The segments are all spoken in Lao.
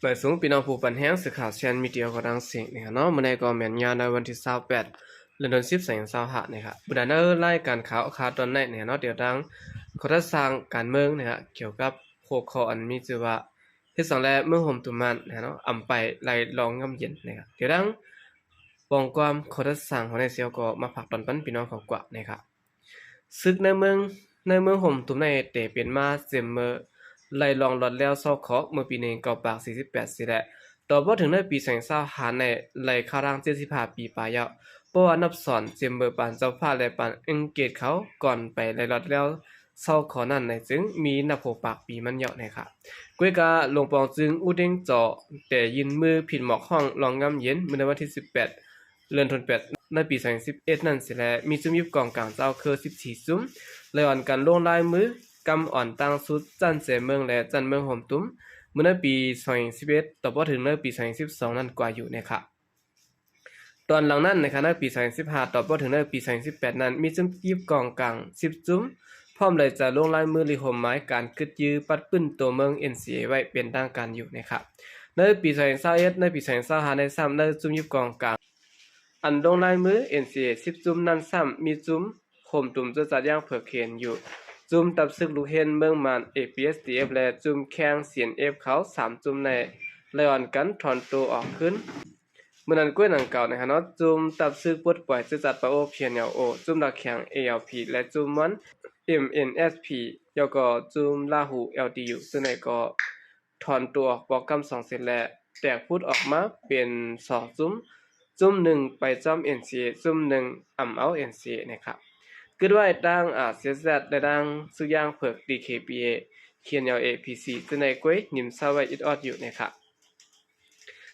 ສະບາຍດີພີ່ນ້ອງຜູ້ປັນແຮງສື່ຂ່າວແຊນມີເດຍຂອງທາງເຊກນີ້ເນາະ. ມື້ນີ້ກໍແມ່ນຍາມໃນວັນທີຊາວແປດ ເດືອນສິບ ສອງພັນຊາວຫ້ານີ້ ບັນດາໃນລາຍການຂ່າວຄາວຕອນໃນນີ້ເນາະ ດຽວທາງຂໍທັດສະຫາງການເມືອງນີ້ ກ່ຽວກັບຫົວຂໍ້ອັນມີຊື່ວ່າ ເຮັດສັງແລເມືອງໂຮມຕຸມມານເນາະ ອຳໄປໄລ່ລອງງາມເຢັນນີ້ ດຽວທາງ ປອງກວາມຂໍທັດສະຫາງຂອງນາຍເຊວກໍມາຝາກຕອນປັນພີ່ນ້ອງເຂົາກວ່ານີ້ ສຶກໃນເມືອງ ໃນເມືອງໂຮມຕຸມໃນເຕເປັນມາເຕັມເມີ ໄລ່ລອງລອດແລ້ວເຊົາເຄາະ ເມື່ອປີໜຶ່ງເກົ້າປາກສີ່ສິບແປດຊີ້ແຫຼະ ຕໍ່ບໍ່ເຖິງໃນປີສອງພັນຊາວຫ້າໃນໄລ່ຄາວທາງເຈັດສິບຫ້າປີປາຍແລ້ວ ເພາະວ່ານັບສອນເຕັມເມີປານເຈົ້າຟ້າ ແລະ ປານອັງເກດເຂົາ ກ່ອນໄປໄລ່ລອດແລ້ວ ເຊົາເຄາະນັ້ນໃນຈຶ່ງມີນັບຫົວປາກປີມັນຍອດໃນຂະ ກວຍກາຫຼວງປອງຈຶ່ງອູເດັງຈໍ ແຕ່ຍື່ນມືຜິດໝອກຮ້ອງລອງງາມເຢັນ ເມື່ອໃນວັນທີສິບແປດ ເດືອນແປດ ໃນປີສອງພັນສິບເອັດນັ້ນເສຍແລະ ມີຈຸ້ມຍິບກອງກາງເຈົ້າເຄີສິບສີ່ຈຸ້ມ ແລະ ອ່ອນກັນລົງລາຍມື ກຳອ່ອນຕັ້ງສຸດ ຈັນເສເມືອງ ແລະ ຈັນເມືອງໂຮມຕຸມ ເມື່ອໃນປີສອງພັນສິບເອັດ ຕໍ່ບໍ່ເຖິງໃນປີສອງພັນສິບສອງນັ້ນກວ່າຢູ່ໃນຂະ ຕອນຫຼັງນັ້ນໃນຂະ ໃນປີສອງພັນສິບຫ້າ ຕໍ່ບໍ່ເຖິງໃນປີສອງພັນສິບແປດນັ້ນ ມີຈຸ້ມຍິບກອງກາງສິບຈຸ້ມ ພ້ອມໄດ້ຈະລົງລາຍມືລິໂຮມໝາຍການກຶດຢື້ປັດປື້ມໂຕເມືອງ ເອັນຊີເອ ໄວ້ເປັນທາງການຢູ່ໃນຂະ ໃນປີສອງພັນຊາວເອັດ ໃນປີສອງພັນຊາວຫ້າໃນຊ້ຳ ໃນຈຸ້ມຍິບກອງກາງ ອັນລົງລາຍມື ເອັນຊີເອ ສິບຈຸ້ມນັ້ນຊ້ຳ ມີຈຸ້ມໂຮມຕຸມເຈີຈັດຢ່າງເຜືອກເຫັນຢູ່ ຈຸ້ມຕັບຊຶກລູກເຫັນເມືອງມານ ເອ ພີ ເອສ ທີ ເອັຟ ແລະ ຈຸ້ມແຂ້ງ ຊີ ເອັນ ເອັຟ ເຂົາສາມຈຸ້ມໃນ ໄລ່ອ່ອນກັນຖອນໂຕອອກຄືນ ເມື່ອນັ້ນກວຍໜັງເກົ່າໃນຂະເນາະ ຈຸ້ມຕັບຊຶກປົດປ່ອຍເຊື້ອຊາດປາໂອ ພີ ເອັນ ແອລ ໂອ ຈຸ້ມຫຼັກແຂງ ເອ ແອລ ພີ ແລະ ຈຸ້ມມອນ ເອັມ ເອັນ ເອສ ພີ ແລ້ວກໍຈຸ້ມລາຫູ ແອລ ທີ ຢູ ເຊິ່ງໃນກໍຖອນໂຕອອກປອກກຳສອງເສັ້ນ ແລະ ແຕກພຸດອອກມາເປັນສອງຈຸ້ມ ຈຸ້ມໜຶ່ງໄປຈອມ ເອັນຊີເອ ຈຸ້ມໜຶ່ງອຳເອົາ ເອັນຊີເອ ໃນຂະ ກຶດໄວ້ຕັ້ງ ອາ ຊີ ແຊັດ ແລະ ຕັ້ງຊຶກຢ່າງເຜືອກ ດີ ເຄ ພີ ເອ ເຄ ເອັນ ແອລ ເອ ພີ ຊີ ເຊິ່ງໃນກວຍໜິມເຊົາໄວ້ອິດອອດຢູ່ໃນຂະ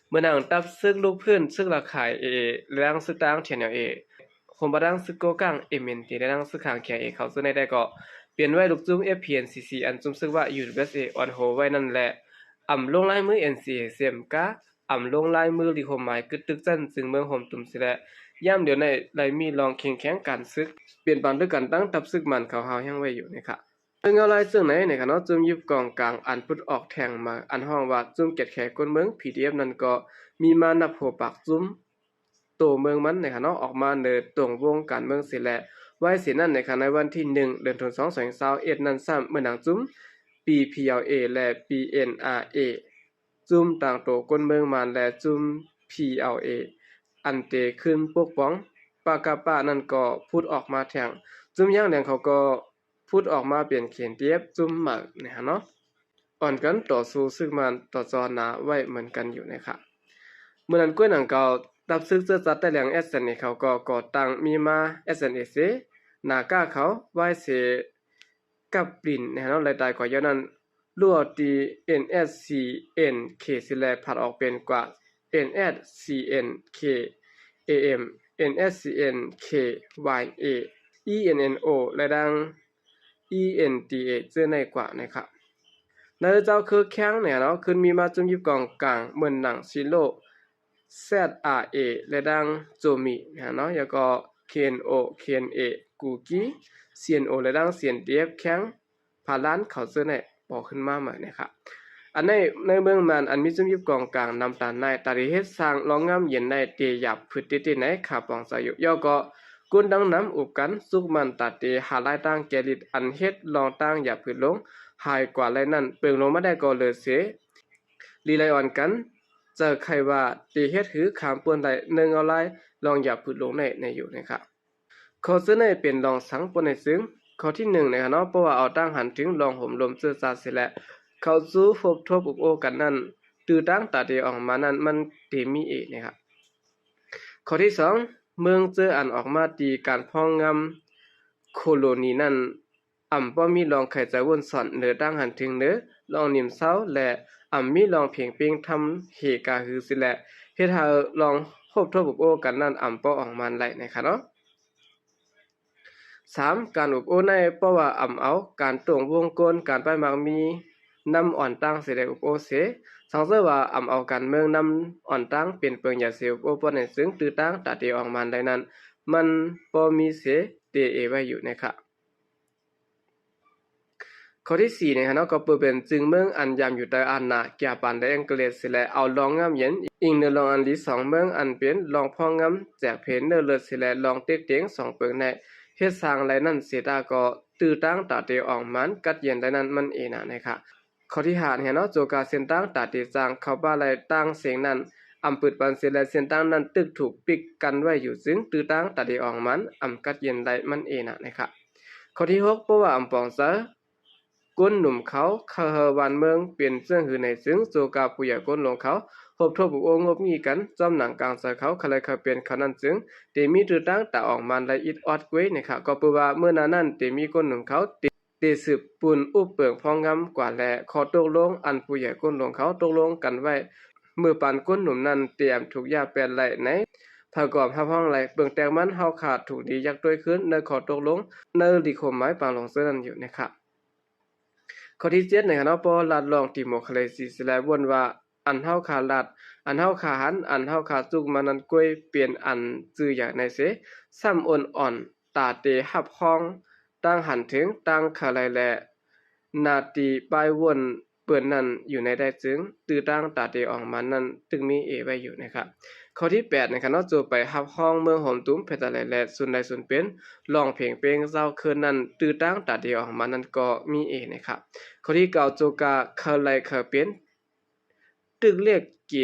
ເມື່ອນັ້ນ ຕັບຊຶກລູກພື້ນ ຊຶກລະຂ່າຍ ເອ ແລະ ທັງຊຶກຕັ້ງ ທີ ເອັນ ແອລ ເອ ໂຮມປະທັງຊຶກໂກກາງ ເອັມ ເອັນ ທີ ແລະ ທັງຊຶກຂ້າງແຂງ ເອ ເຂົາເຊິ່ງໃນໄດ້ກໍປ່ຽນໄວ້ລູກຈຸ້ມ ເອັຟ ພີ ເອັນ ຊີ ຊີ ອັນຈຸ້ມຊຶກວ່າ ຢູ ເອສ ເອ ອອນໂຮ ໄວ້ນັ້ນແລະ ອຳລົງລາຍມື ເອັນ ຊີ ເອ ເສມກາ ອຳລົງລາຍມືລິໂຮມໝາຍກຶດຕຶກຊັ້ນຈຶ່ງເມືອງໂຮມຕຸມເສຍແລະ ຍາມດຽວໃນໄລ່ມີລອງເຄັ່ງແຂງການຊຶກ ເປັນປານຕຶກກັນຕັ້ງທັບຊຶກມັນເຂົາຫາວແຮງໄວ້ຢູ່ໃນຂະ ເອີ ເງົາລາຍເຊິ່ງໃນ ໃນຂະເນາະ ຈຸ້ມຍິບກອງກາງ ອັນພຸດອອກແທ່ງມາ ອັນຮ້ອງວ່າຈຸ້ມກຽດແຂກຄົນເມືອງ ພີ ທີ ເອັຟ ນັ້ນກໍມີມານັບຫົວປາກຈຸ້ມ ໂຕເມືອງມັນໃນຂະເນາະ ອອກມາເໜີຕົງວົງການເມືອງເສຍແລະ ໄວເສຍນັ້ນໃນຂະ ໃນວັນທີໜຶ່ງ ເດືອນ ສອງ ສອງພັນຊາວເອັດນັ້ນຊ້ຳ ເມື່ອນາງຈຸ້ມ ປີ ພີ ແອລ ເອ ແລະ ປີ ເອັນ ອາ ເອ ຈຸ້ມຕາງໂຕກົ້ນເມືອງມານ ແລະ ຈຸ້ມ ພີ ແອລ ເອ ອັນເຕຂຶ້ນປົກປ້ອງ ປະກະປະ ນັ້ນກໍພຸດອອກມາແທ່ງ ຈຸ້ມຢ່າງແດງເຂົາກໍ ພຸດອອກມາເປັນ ເຄ ເອັນ ທີ ເອັຟ ຈຸ້ມໃໝ່ນີ້ຫັ້ນເນາະ ອ່ອນກັນຕໍ່ສູ້ຊຶກມານຕໍ່ຈໍໜາໄວ້ເໝືອນກັນຢູ່ໃນຂະ ເມື່ອນັ້ນກວຍໜັງເກົ່າ ຕັບຊຶກເຊື້ອຊາດໃຕ້ແຫຼງ ເອັສ ເອັນ ເອ ເຂົາກໍກໍ່ຕັ້ງມີມາ ເອັສ ເອັນ ເອ ເສ ນາກາເຂົາ ວາຍເສ ກັບລິນ ແນ່ນອນ ແລະ ຕາຍກວ່າຍ້ອນນັ້ນ ລວມເອົາຕີ ເອັນ ເອັສ ຊີ ເອັນ ເຄ ເສ ແລະ ຜັດອອກເປັນກວ່າ ເອັນ ເອັສ ຊີ ເອັນ ເຄ ເອ ເອັມ ເອັນ ເອັສ ຊີ ເອັນ ເຄ ວາຍ ເອ ອີ ເອັນ ເອັນ ໂອ ແລະ ດັ່ງ ອີ ເອັນ ທີ ເອ ເຈີໃນກວ່າໃນຂະ ໃນເຈົ້າຄືແຂ້ງແນ່ນອນ ຂຶ້ນມີມາຈຸ້ມຍິບກອງກາງ ເໝືອນໜັງ ຊີໂລ ແຊັດ ອາ ເອ ແລະ ດັ່ງ ໂຈມິ ແນ່ນອນ ແລ້ວກໍ ເຄ ເອັນ ໂອ ເຄ ເອັນ ເອ ກູກີ ຊີ ເອັນ ໂອ ແລະ ດັ່ງ ຊີ ເອັນ ທີ ເອັຟ ແຂ້ງ ພາລານເຂົາເຈີໃນປໍຂຶ້ນມາໃໝ່ໃນຂະ ອັນໃນ ໃນເມືອງມານ ອັນມີຈຸ້ມຍິບກອງກາງນຳຕານໃນ ຕາເຕເຮັດສ້າງລອງງາມເຢັນໃນເຕຢາບຜຶດເຕເຕໃນຂາປອງເຈົ້າຢູ່ ແລ້ວກໍ ກຸນດັງນຳອຸບກັນ ສຸກມັນຕາເຕຫາລາຍຕັ້ງແກ່ລິດ ອັນເຮັດລອງຕັ້ງຢາບຜຶດລົງ ຫາຍກວ່າໄລນັ້ນ ເປິງລົງມາໄດ້ກໍເລີເສ ລີໄລອອນກັນ ເຈົ້າໄຂວ່າເຕເຮັດຄືຄາມປ່ວນໄດ້ ເນີງເອົາລາຍລອງຢາຜຶດລົງໃນ ໃນຢູ່ໃນຂະ ຂໍ້ເສນອເປັນລອງສັງປົນໃນຊຶງ ຂໍ້ທີໜຶ່ງໃນຂະເນາະ ເພາະວ່າເອົາຕັ້ງຫັນເຖິງລອງໂຮມລົມເຈີຈາດເສຍແລະ ເຂົ້າສູ່ພົບທົບອົບໂອ້ກັນນັ້ນ ຕື້ຕາງຕາເຕອອກມານັ້ນ ມັນເຕມີເອໃນຂະ ຂໍ້ທີສອງ ເມືອງເຈີອັນອອກມາຕີການພອງງາມໂຄໂລນີນັ້ນ ອຳບໍ່ມີລອງໄຂໃຈວຸ້ນສອນເໜີຕັ້ງຫັນເຖິງເໜີລອງໜິມເຊົາ ແລະ ອຳມີລອງເພງເປັງທຳເຫກາຮືເສຍແລະ ເຮັດໃຫ້ລອງໂຮບທົບອົບໂອ້ກັນນັ້ນອຳບໍ່ອອກມາໄດ້ໃນຂະເນາະ. ສາມ ການອົບໂອ້ໃນເພາະວ່າອຳເອົາການຕົງວົງກົ້ນ ການປ້າຍໝາກມີນຳອ່ອນຕັ້ງເສຍແລະອົບໂອ້ເສ ສັງເສີວ່າອຳເອົາການເມືອງນຳອ່ອນຕັ້ງເປັນເປິງຢາເສອົບໂອ້ປ້ອນໃນເຊິ່ງຕື້ຕາງຕາເຕອອກມາໄດ້ນັ້ນ ມັນບໍ່ມີເສເຕເອໄວ້ຢູ່ໃນຂະ. ຂໍ້ທີສີ່ນີ້ຫັ້ນເນາະ ກໍເປີເປັນຈຶ່ງເມືອງອັນຍາມຢູ່ໃຕ້ອຳນາດກຽວປັນແລະອັງກະເລັດເສຍແລ້ວ ເອົາລອງງາມເຢັນ ອີງເນີລອງອັນດີສອງເມືອງ ອັນເປັນລອງພອງງາມແຈກເພເນີເລີດເສຍແລ້ວ ລອງເຕັກເຕັງສອງເປິງແນ ເຮັດສ້າງໄລນັ້ນເສຍຕາກໍ ຕື້ຕາງຕາເຕອອງມານ ກັດເຢັນໄລນັ້ນມັນເອນານະຄະ. ຂໍ້ທີຫ້ານີ້ເນາະ ໂຈກາເສັ້ນທາງຕາເຕຈ້າງ ເຂົ້າປ່າໄລຕ່າງເສັງນັ້ນ ອຳປຶດປັນເສຍແລ້ວ ເສັ້ນທາງນັ້ນຕຶກຖືກປິດກັ້ນໄວ້ຢູ່ ຈຶ່ງຕື້ຕາງຕາເຕອອງມານ ອຳກັດເຢັນໄລມັນເອນານະຄະ. ຂໍ້ທີຫົກ ເພາະວ່າອຳປອງໃຈ ກົ້ນໜຸ່ມເຂົາ ເຂົາເຮີບ້ານເມືອງເປັນເຈືອງຫື່ນໃນ ຈຶ່ງໂຈກາຜູ້ໃຫຍ່ກົ້ນຫຼວງເຂົາ ຮົບທົບອຸໂອ້ງົບງິ້ງກັນ ຈອມໜັງກາງໃຈເຂົາ ເຂົາໄລເຂົາເປັນເຂົານັ້ນ ຈຶ່ງເຕມີຕື້ຕາງຕາອອງມານໄລອິດອອດກວຍນະຄະ. ກໍເປີວ່າເມື່ອນານັ້ນເຕມີກົ້ນໜຸ່ມເຂົາ ເຕ ເຕສືບປຸນອຸບເປິງພອງງາມກວ່າແລ ຂໍ້ຕົກລົງອັນຜູ້ໃຫຍ່ກົ້ນຫຼວງເຂົາຕົກລົງກັນໄວ້ ເມື່ອປານກົ້ນໜຸ່ມນັ້ນເຕອຳທຸກຢາແປນໄລໃນ ພະກອມຮັບຮອງໄລ ເບິ່ງແຕ່ງມັນເຮົາຂາດທຸກດີຢາກດ້ວຍຄືນ ໃນຂໍ້ຕົກລົງ ໃນລິຂົມໝາຍປາງລົງເຊິ່ງນັ້ນຢູ່ນະຄະ. ຂໍ້ທີເຈັດນະຄະເນາະ ພໍລາດລອງດີໂມຄຣາຊີເສຍແລ້ວ ວົນວ່າອັນເຮົາຂາລາດ ອັນເຮົາຂາຫັນ ອັນເຮົາຂາຈຸກມານັ້ນກວຍ ເປັນອັນຈື່ຢາກໃນເສ ຊ້ຳອົນອ່ອນ ຕາເຕຮັບຮອງ ຕາງຫັນເຖິງ ຕາງຂາໄລແລ ນາຕີປ້າຍວົນເປີນນັ້ນຢູ່ໃນໄດ້ ຈຶ່ງຕື້ຕາງຕາເຕອອງມານນັ້ນ ຕຶກມີເອໄວ້ຢູ່ນະຄະ. ຂໍ້ທີແປດນະຄະເນາະ ໂຈໄປຮັບຮອງເມືອງໂຮມຕຸ້ມ ເພດຕາໄລແລ ສູນໄລສູນເປັນ ລອງເພງເປັງເຈົ້າຄືນນັ້ນ ຕື້ຕາງຕາເຕອອງມານນັ້ນກໍມີເອນະຄະ. ຂໍ້ທີເກົ້າ ໂຈກາເຂົາໄລເຂົາເປັນ ຕຶກເລກເກ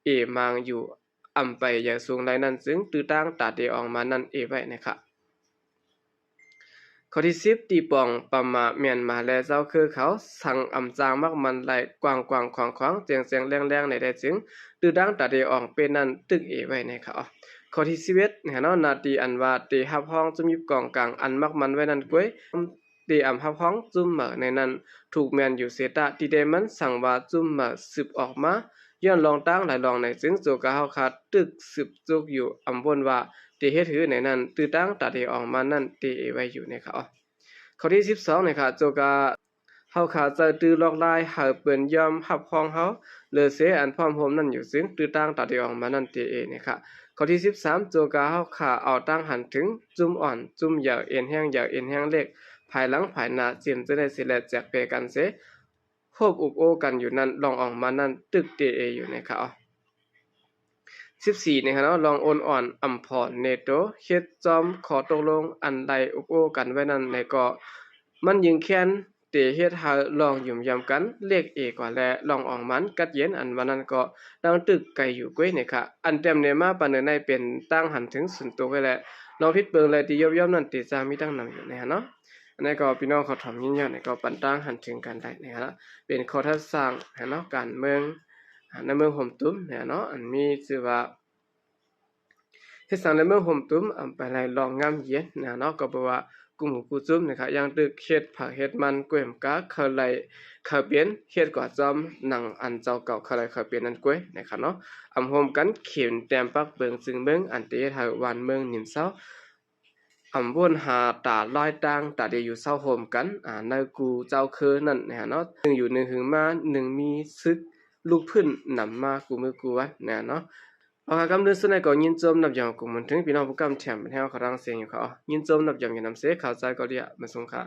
ເອມາງຢູ່ ອຳໄປຢາຍສູງໄລນັ້ນ ຈຶ່ງຕື້ຕາງຕາເຕອອງມານັ້ນເອໄວ້ນະຄະ. ຂໍ້ທີສິບ ຕີປອງປະມາແມ່ນມາແລເຈົ້າຄືເຂົາ ສັງອຳຈາງມັກມັນໄລ ກວ້າງໆຂວາງໆ ແຈ້ງໆແຈ້ງໆແລງໆໃນໄດ້ ຈຶ່ງຕື້ຕາງຕາເຕອອງເປັນນັ້ນ ຕຶກເອໄວ້ນະຄະ. ຂໍ້ທີສິບເອັດນະຄະເນາະ ນາຕີອັນວ່າເຕຮັບຮອງຈຸ້ມຍິບກອງກາງ ອັນມັກມັນໄວ້ນັ້ນກວຍ ເຕອຳຮັບຮອງຈຸ້ມເໝີໃນນັ້ນ ຖືກແມ່ນຢູ່ເສຕາ ທີ່ໄດ້ມັນສັງວ່າຈຸ້ມເໝີສືບອອກມາ ຍ້ອນລອງຕ່າງຫຼາຍລອງໃນ ຈຶ່ງໂຈກາເຮົາຂາຕຶກສືບຈຸກຢູ່ ອຳວົນວ່າເຕເຮັດຫືໃນນັ້ນ ຕື້ຕາງຕາເຕອອງມານັ້ນ ເຕເອໄວ້ຢູ່ນະຄະ. ຂໍ້ທີສິບສອງນະຄະ ໂຈກາເຮົາຂາໃຈຕື້ລອກລາຍ ໃຫ້ເພິ່ນຍອມຮັບຮອງເຮົາ ເລີເສອັນພ້ອມໂຮມນັ້ນຢູ່ ຈຶ່ງຕື້ຕາງຕາເຕອອງມານັ້ນ ເຕເອນະຄະ. ຂໍ້ທີສິບສາມ ໂຈກາເຮົາຂາເອົາຕາງຫັນເຖິງ ຈຸ້ມອ່ອນ ຈຸ້ມໃຫຍ່ ເອັນແຮງໃຫຍ່ ເອັນແຮງເລັກ ພາຍຫຼັງພາຍໜ້າ ເຈັມຈະໄດ້ເສຍແລະ ແຈກເພກັນເສ ຮົບອຸບໂອ້ກັນຢູ່ນັ້ນ ລອງອອກມານັ້ນ ຕຶກເຕເອຢູ່ນະຄະ. ສິບສີ່ນະຄະເນາະ ລອງໂອນອ່ອນອຳພອນເນໂຕ ເຮັດຈອມຂໍ້ຕົກລົງ ອັນໄດ້ອຸບໂອ້ກັນໄວ້ນັ້ນແລະກໍ ມັນຍິງແຄນ ເຕເຮັດໃຫ້ລອງຫຍຸມຢຳກັນ ເລກເອກວ່າແລ ລອງອອງມັນກັດເຢັນ ອັນວ່ານັ້ນກໍດັ່ງຕຶກໄກຢູ່ກວຍນະຄະ. ອັນແຕ້ມເນມາປານເນີໃນເປັນຕາງຫັນເຖິງສູນໂຕໄວ້ແລ ລອງຜິດເບິ່ງແລ ທີ່ຢອບໆນັ້ນ ເຕຈາງມີຕັ້ງນຳຢູ່ນະຄະເນາະ. ອັນນີ້ກໍພີ່ນ້ອງເຂົາຖອມຍິນຍອມ ນີ້ກໍປັນຕາງຫັນເຖິງກັນໄດ້ນະຄະ ເປັນຂໍ້ທັດສ້າງນະເນາະ ການເມືອງ ອາ ໃນເມືອງໂຮມຕຸ້ມນະເນາະ ອັນມີຊື່ວ່າ ເຮັດສັງໃນເມືອງໂຮມຕຸ້ມ ອຳໄປໄລລອງງາມເຢັນນະເນາະ ກໍເພາະວ່າກຸ່ມຫູກຸ່ມຈຸ້ມນະຄະ ຢ່າງຕຶກເຮັດເຜືອກເຮັດມັນ ກວຍມະກາ ເຂົາໄລເຂົາເປັນ ເຮັດກວ່າຈອມໜັງອັນເຈົ້າເກົ່າເຂົາໄລເຂົາເປັນນັ້ນກວຍນະຄະເນາະ ອຳໂຮມກັນເຂັນແຕ້ມປັກເບິ່ງ ຈຶ່ງເບິ່ງອັນເຕເຮັດໃຫ້ບ້ານເມືອງນິນເຊົາ ອຳວົນຫາຕາລາຍຕ່າງ ຕາເດຢູ່ເຊົາໂຮມກັນ ອາ ໃນກູ່ເຈົ້າຄືນັ້ນນະເນາະ ໜຶ່ງຢູ່ໜຶ່ງຫຶງມາ ໜຶ່ງມີຊຶກລຸກຟື້ນນຳມາ ກູ່ມື້ກູ່ວັນນະເນາະ. ເອົາ ຄຳເລື່ອງສຸດໃນກໍຍິນຊົມນັບຢອງກຸ້ມບຸນເຖິງ ພີ່ນ້ອງຜູ້ກຳແຖມບັນແຮວເຂົາທາງເສຍງຢູ່ເຂົາ ຍິນຊົມນັບຢອງຢູ່ນຳເສ ເຂົ້າໃຈກໍເລຍ ມາສົ່ງຄ່າ.